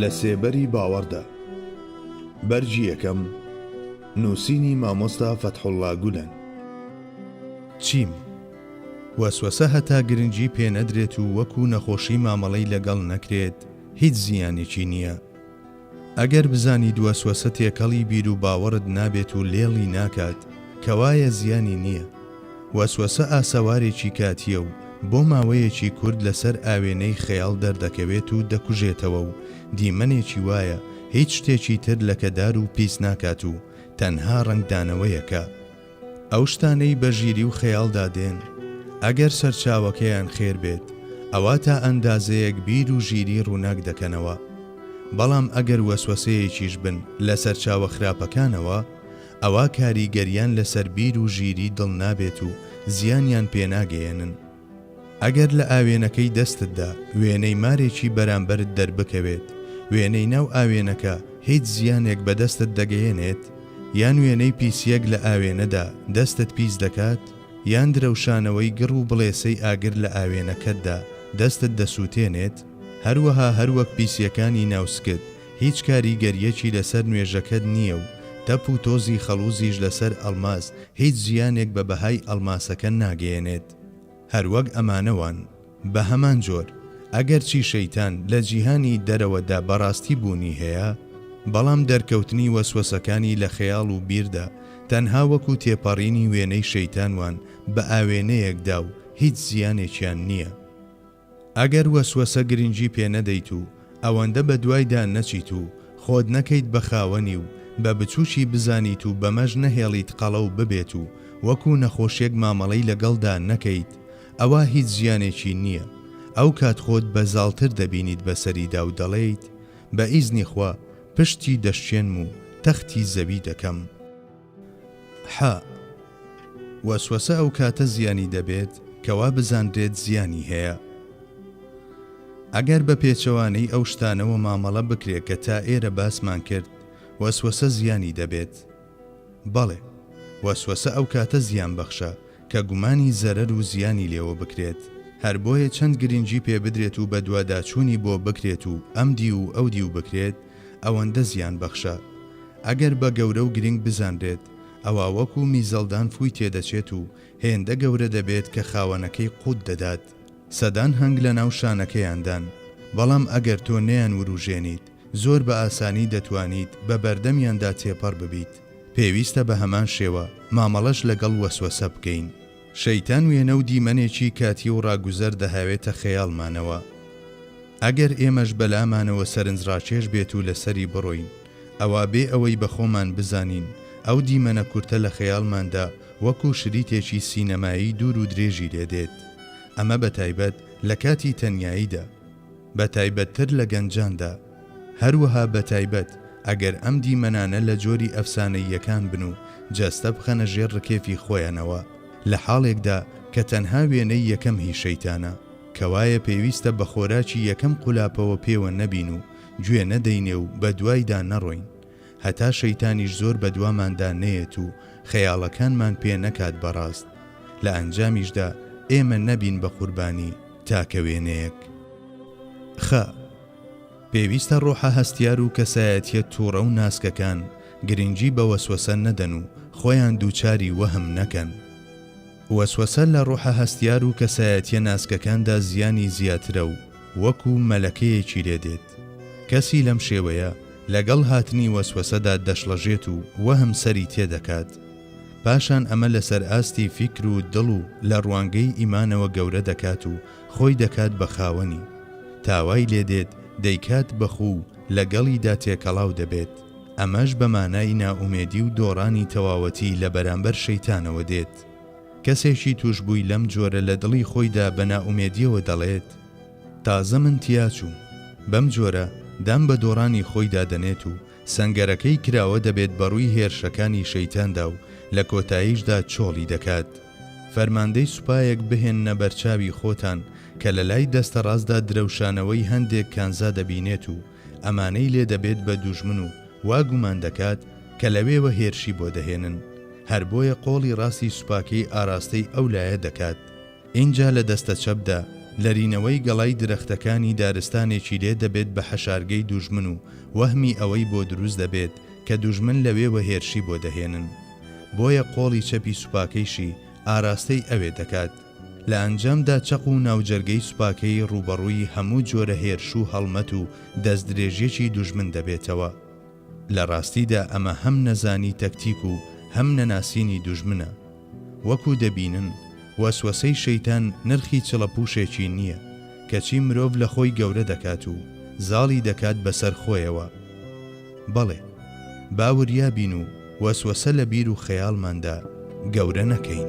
لە سێبەری باوەڕدا. بەرگی یەکەم، نووسینی مامۆستا فەتحوڵڵا گولەن. چیم؟ وەسوەسە هەتا گرنگی پێ نەدرێت و وەکو نەخۆشی مامەڵەی لەگەڵ نەکرێت هیچ زیانێکی نییە. ئەگەر بزانیت وەسوەسە تێکەڵی بیروباوەڕت نابێت و لێڵی ناکات، کەوایە زیانی نییە. وەسوەسە ئاسەوارێکی کاتییە و بۆ ماوەیەکی کورت لەسەر ئاوێنەی خەیاڵ دەردەکەوێت و دەکوژێتەوە و دیمەنێکی وایە هیچ شتێکی تر لەکەدار و پیس ناکات و تەنها ڕەنگدانەوەیەکە. ئەو شتانەی بە ژیری و خەیاڵدا دێن، ئەگەر سەرچاوەکەیان خێر بێت، ئەوا تا ئەندازەیەک بیر و ژیری ڕووناک دەکەنەوە. بەڵام ئەگەر وەسوەسەیەکیش بن لە سەرچاوە خراپەکانەوە، ئەوا کاریگەریان لەسەر بیر و ژیری دڵ نابێت و زیانیان پێ ناگەیەنن. ئەگەر لە ئاوێنەکەی دەستتدا وێنەی مارێکی بەرامبەرت دەربکەوێت، وێنەی ناو ئاوێنەکە هیچ زیانێک بە دەستت دەگەیەنێت؟ یان وێنەی پیسییەک لە ئاوێنەدا دەستت پیس دەکات؟ یان درەوشانەوەی گڕ و بڵێسەی ئاگر لە ئاوێنەکەتدا دەستت دەسووتێنێت؟ هەروەها هەروەک پیسییەکانی ناو سکت هیچ کاریگەرییەکی لەسەر نوێژەکەت نییە و تەپ و تۆزی خەڵووزیش لەسەر ئەڵماس هیچ زیانێک بە بەهای ئەڵماسەکە ناگەیەنێت. هەروەک ئەمانە وان. بە هەمان جۆر، ئەگەرچی شەیتان لە جیهانی دەرەوەدا بەڕاستی بوونی هەیە، بەڵام دەرکەوتنی وەسوەسەکانی لە خەیاڵ و بیردا تەنها وەکو تێپەڕینی وێنەی شەیتان وان بە ئاوێنەیەکدا و هیچ زیانێکیان نییە. ئەگەر وەسوەسە گرنگی پێ نەدەیت و ئەوەندە بە دوایدا نەچیت و خۆت نەکەیت بە خاوەنی و بە بچوکی بزانیت و بەمەش نەهێڵیت قەڵەو ببێت و وەکو نەخۆشیەک مامەڵەی لەگەڵدا نەکەیت ئەوا هیچ زیانێکی نیە ئەو کات خۆت بە زاڵتر دەبینیت بەسەریدا و دەڵێیت بە ئیزنی خوا پشتی دەشکێنم و تەختی زەوی دەکەم. ح. وەسوەسە ئەو کاتە زیانی دەبێت کە وا بزانرێت زیانی هەیە. ئەگەر بە پێچەوانەی ئەو شتانەوە مامەڵە بکرێ کە تا ئێرە باسمان کرد، وەسوەسە زیانی دەبێت. بەڵێ، وەسوەسە ئەو کاتە زیانبەخشە کە گومانی زەرەر و زیانی لێوە بکرێت. هەر بۆیە چەند گرنگی پێ بدرێت و بەدواداچوونی بۆ بکرێت و ئەم دیو و ئەو دیو بکرێت، ئەوەندە زیانبەخشە. ئەگەر بە گەورە و گرنگ بزانرێت، ئەوا وەکو میزەڵدان فووی تێدەچێت و هێندە گەورە دەبێت کە خاوەنەکەی قووت دەدات. سەدان هەنگ لەناو شانەکەیاندان، بەڵام ئەگەر تۆ نەیانوروژێنیت، زۆر بە ئاسانی دەتوانیت بە بەردەمیاندا تێپەڕ ببیت. پێویستە بە هەمان شێوە مامەڵەش لەگەڵ وەسوەسە بکەین. شەیتان وێنە و دیمەنێکی کاتی و ڕاگوزەر دەهاوێتە خەیاڵمانەوە. ئەگەر ئێمەش بەلامانەوە سەرنجڕاکێش بێت و لەسەری بڕۆین، ئەوا بێ ئەوەی بە خۆمان بزانین، ئەو دیمەنە کورتە لە خەیاڵماندا وەکو شریتێکی سینەمایی دوور و درێژی لێ دێت. ئەمە بە تایبەت لە کاتی تەنیاییدا. بە تایبەتتر لە گەنجاندا. هەروەها بە تایبەت ئەگەر ئەم دیمەنانە لە جۆری ئەفسانەییەکان بن و جەستە بخەنە ژێر ڕکێفی خۆیانەوە، لە حاڵێکدا کە تەنها وێنەی یەکەم هی شەیتانە. کەوایە پێویستە بە خۆراکی یەکەم قولاپەوە پێوە نەبین و گوێ نەدەینێ و بە دوایدا نەڕۆین. هەتا شەیتانیش زۆر بە دواماندا نەیەت و خەیاڵەکانمان پێ نەکات بە ڕاست. لە ئەنجامیشدا ئێمە نەبین بە قوربانی تاکە وێنەیەک. خ. پێویستە ڕۆحە هەستیار و کەسایەتییە توڕە و ناسکەکان گرنگی بە وەسوەسە نەدەن و خۆیان دووچاری وەهم نەکەن. وەسوەسە لە ڕۆحە هەستیار و کەسایەتییە ناسکەکاندا زیانی زیاترە و وەکو مەلەکەیەکی لێ دێت. کەسی لەم شێوەیە لەگەڵ هاتنی وەسوەسەدا دەشڵەژێت و وەهم سەری تێدەکات. پاشان ئەمە لەسەر ئاستی فیکر و دڵ و لە ڕوانگەی ئیمانەوە گەورە دەکات و خۆی دەکات بە خاوەنی. تا وای لێ دێت دەیکات بە خوو و لەگەڵیدا تێکەڵاو دەبێت. ئەمەش بە مانای نائومێدی و دۆڕانی تەواوەتی لە بەرامبەر شەیتانەوە دێت. کەسێکی تووشبووی لەم جۆرە لە دڵی خۆیدا بە نائومێدیەوە دەڵێت، تازە من تیاچووم. بەم جۆرە دان بە دۆڕانی خۆیدا دەنێت و سەنگەرەکەی کراوە دەبێت بەڕووی هێرشەکانی شەیتاندا و لە کۆتاییشدا چۆڵی دەکات. فەرماندەی سوپایەک بهێننە بەرچاوی خۆتان کە لە لای دەستە ڕاستدا درەوشانەوەی هەندێک کانزا دەبینێت و ئەمانەی لێ دەبێت بە دوژمن و وا گومان دەکات کە لەوێوە هێرشی بۆ دەهێنن هەر بۆیە قۆڵی ڕاستی سوپاکەی ئاراستەی ئەو لایە دەکات. ئینجا لە دەستە چەپدا. لەرینەوەی گەڵای درەختەکانی دارستانێکی لێ دەبێت بە حەشارگەی دوژمن و وەهمی ئەوەی بۆ دروست دەبێت کە دوژمن لەوێوە هێرشی بۆ دەهێنن. بۆیە قۆڵی چەپی سوپاکەیشی ئاراستەی ئەوێ دەکات. لە ئەنجامدا چەق و ناوجەرگەی سوپاکەی ڕووبەڕووی هەموو جۆرە هێرش و هەڵمەت و دەستدرێژیەکی دوژمن دەبێتەوە. لە ڕاستیدا ئەمە هەم نەزانی تەکتیک و هەم نەناسینی دوژمنە. وەکو دەبینن وەسوەسەی شەیتان نرخی چڵەپوشێکی نییە، کەچی مرۆڤ لە خۆی گەورە دەکات و زاڵی دەکات بەسەر خۆیەوە. بەڵێ، با وریا بین و وەسوەسە لە بیر و خەیاڵماندا گەورە نەکەین.